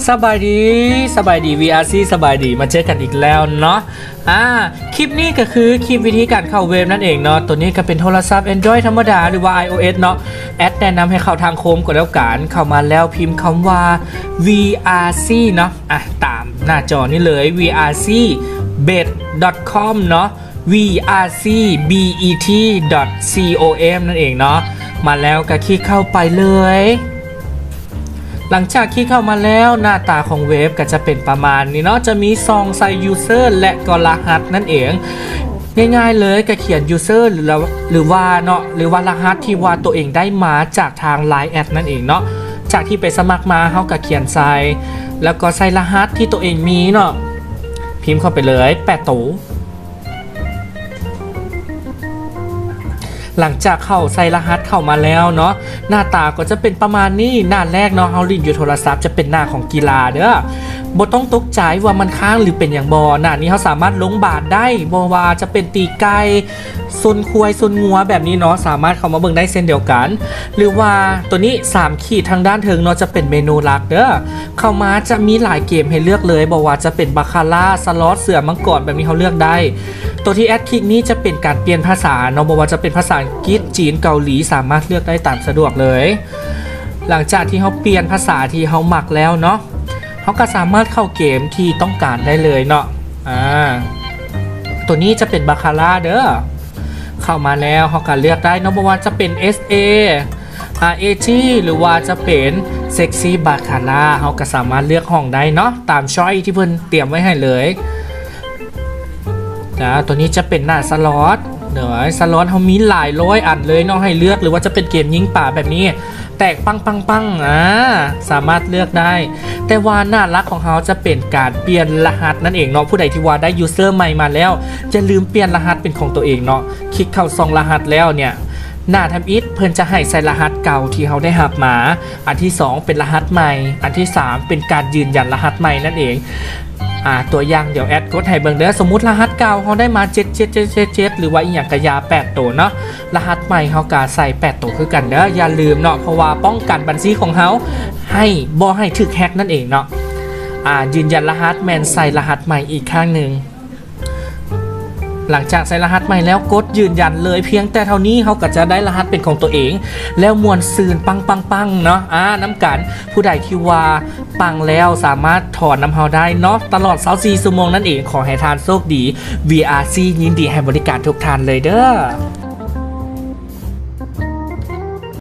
ສະບາຍດີ ສະບາຍດີ ວີອາຊີ ສະບາຍດີ ມາເຈີກັນອີກແລ້ວເນາະ. ອາ ຄລິບນີ້ກໍຄືຄລິບວິທີການເຂົ້າເວັບນັ້ນເອງເນາະ. ໂຕນີ້ກໍເປັນໂທລະສັບ Android ທຳມະດາ ຫຼືວ່າ iOS ເນາະ. ແອັດແນະນຳໃຫ້ເຂົ້າທາງໂຄມກໍແລ້ວກັນ. ເຂົ້າມາແລ້ວພິມຄຳວ່າ ວີອາຊີ ເນາະ. ອາ ຕາມໜ້າຈໍນີ້ເລີຍ vcbet.com ເນາະ. vcbet.com ນັ້ນເອງເນາະ. ມາແລ້ວກໍຄລິກເຂົ້າໄປເລີຍ. ຫຼັງຈາກຄລິກເຂົ້າມາແລ້ວ ໜ້າຕາຂອງເວັບກໍຈະເປັນປະມານນີ້ເນາະ, ຈະມີຊ່ອງໃສ່ user ແລະກໍລະຫັດນັ້ນເອງ. ງ່າຍໆເລີຍ ກໍຂຽນ user ຫຼື ຫຼືວ່າເນາະ ຫຼືວ່າລະຫັດທີ່ວ່າໂຕເອງໄດ້ມາຈາກທາງ Line ແອັດນັ້ນເອງເນາະ. ຈາກທີ່ໄປສະໝັກມາ ເຮົາກໍຂຽນໃສ່ ແລ້ວກໍໃສ່ລະຫັດທີ່ໂຕເອງມີເນາະ, ພິມເຂົ້າໄປເລີຍ ແປດໂຕ. ຫຼັງຈາກເຮົາໃສ່ລະຫັດເຂົ້າມາແລ້ວເນາະ, ໜ້າຕາກໍຈະເປັນປະມານນີ້. ໜ້າແລກເນາະ ເຮົາຫຼິ້ນຢູ່ໂທລະສັບ ຈະເປັນໜ້າຂອງກິລາເດີ້. ບໍ່ຕ້ອງຕົກໃຈວ່າມັນຄ້າງ ຫຼືເປັນຫຍັງບໍ່. ໜ້ານີ້ເຮົາສາມາດລົງບາດໄດ້ ບໍ່ວ່າຈະເປັນຕີໄກ່ ຊົນຄວາຍ ຊົນງົວແບບນີ້ເນາະ, ສາມາດເຂົ້າມາເບິ່ງໄດ້ເຊັ່ນດຽວກັນ. ຫຼືວ່າໂຕນີ້ ສາມຂີດທາງດ້ານເທິງເນາະ ຈະເປັນເມນູຫຼັກເດີ້. ເຂົ້າມາຈະມີຫຼາຍເກມໃຫ້ເລືອກເລີຍ, ບໍ່ວ່າຈະເປັນບາຄາຣາ, ສະລັອດ, ເສືອມັງກອນ ແບບນີ້ເຮົາເລືອກໄດ້. ໂຕທີ່ແອັດຄລິກນີ້ຈະເປັນການປ່ຽນພາສາເນາະ, ບໍ່ວ່າຈະເປັນພາສາອັງກິດ, ຈີນ, ເກົາຫຼີ, ສາມາດເລືອກໄດ້ຕາມສະດວກເລີຍ. ຫຼັງຈາກທີ່ເຮົາປ່ຽນພາສາທີ່ເຮົາມັກແລ້ວເນາະ, ເຮົາກໍສາມາດເຂົ້າເກມທີ່ຕ້ອງການໄດ້ເລີຍເນາະ. ອາ ໂຕນີ້ຈະເປັນບາຄາຣາເດີ້. ເຂົ້າມາແລ້ວເຮົາກໍເລືອກໄດ້ເນາະ, ບໍ່ວ່າຈະເປັນ ເອສເອ ອາ ເອຈີ ຫຼືວ່າຈະເປັນ Sexy Baccarat ເຮົາກໍສາມາດເລືອກຫ້ອງໄດ້ເນາະ, ຕາມ choice ທີ່ເພິ່ນຕຽມໄວ້ໃຫ້ເລີຍ. ອາ ໂຕນີ້ຈະເປັນໜ້າສະລັອດເດີ້. ສະລັອດເຮົາມີຫຼາຍຮ້ອຍອັນເລີຍເນາະໃຫ້ເລືອກ, ຫຼືວ່າຈະເປັນເກມຍິງປາແບບນີ້ ແຕກປັງໆໆ ອາ ສາມາດເລືອກໄດ້. ແຕ່ວ່າໜ້າຫຼັກຂອງເຮົາຈະເປັນການປ່ຽນລະຫັດນັ້ນເອງເນາະ. ຜູ້ໃດທີ່ວ່າໄດ້ user ໃໝ່ມາແລ້ວ ຢ່າລືມປ່ຽນລະຫັດເປັນຂອງຕົວເອງເນາະ. ຄລິກເຂົ້າຊ່ອງລະຫັດແລ້ວເນຍ, ໜ້າທຳອິດເພິ່ນຈະໃຫ້ໃສ່ລະຫັດເກົ່າທີ່ເຮົາໄດ້ຮັບມາ, ອັນທີສອງເປັນລະຫັດໃໝ່, ອັນທີສາມເປັນການຢືນຢັນລະຫັດໃໝ່ນັ້ນເອງ. ອາ ຕົວຢ່າງ ດຽວແອັດກົດໃຫ້ເບິ່ງເດີ້. ສົມມຸດລະຫັດເກົ່າເຮົາໄດ້ມາ ເຈັດເຈັດເຈັດເຈັດເຈັດ ຫຼືວ່າອີ່ຫຍັງກະຢ່າ ແປດໂຕເນາະ, ລະຫັດໃໝ່ເຮົາກະໃສ່ແປດໂຕຄືກັນເດີ້. ຢ່າລືມເນາະ, ເພາະວ່າປ້ອງກັນບັນຊີຂອງເຮົາໃຫ້ບໍ່ໃຫ້ຖືກແຮັກນັ້ນເອງເນາະ. ອາ ຢືນຢັນລະຫັດແມ່ນໃສ່ລະຫັດໃໝ່ອີກຄັ້ງໜຶ່ງ. ຫຼັງຈາກໃສ່ລະຫັດໃໝ່ແລ້ວ ກົດຢືນຢັນເລີຍ. ພຽງແຕ່ເທົ່ານີ້ເຮົາກໍຈະໄດ້ລະຫັດເປັນຂອງຕົວເອງ ແລ້ວມ່ວນຊື່ນປັງໆໆເນາະ ອາ ນຳກັນ. ຜູ້ໃດທີ່ວ່າປັງແລ້ວສາມາດຖອນນຳເຮົາໄດ້ເນາະ ຕະຫຼອດຊາວສີ່ຊົ່ວໂມງນັ້ນເອງ. ຂໍໃຫ້ທ່ານໂຊກດີ. ວີອາຊີ ຍິນດີໃຫ້ບໍລິການທຸກທ່ານເລີຍເດີ້.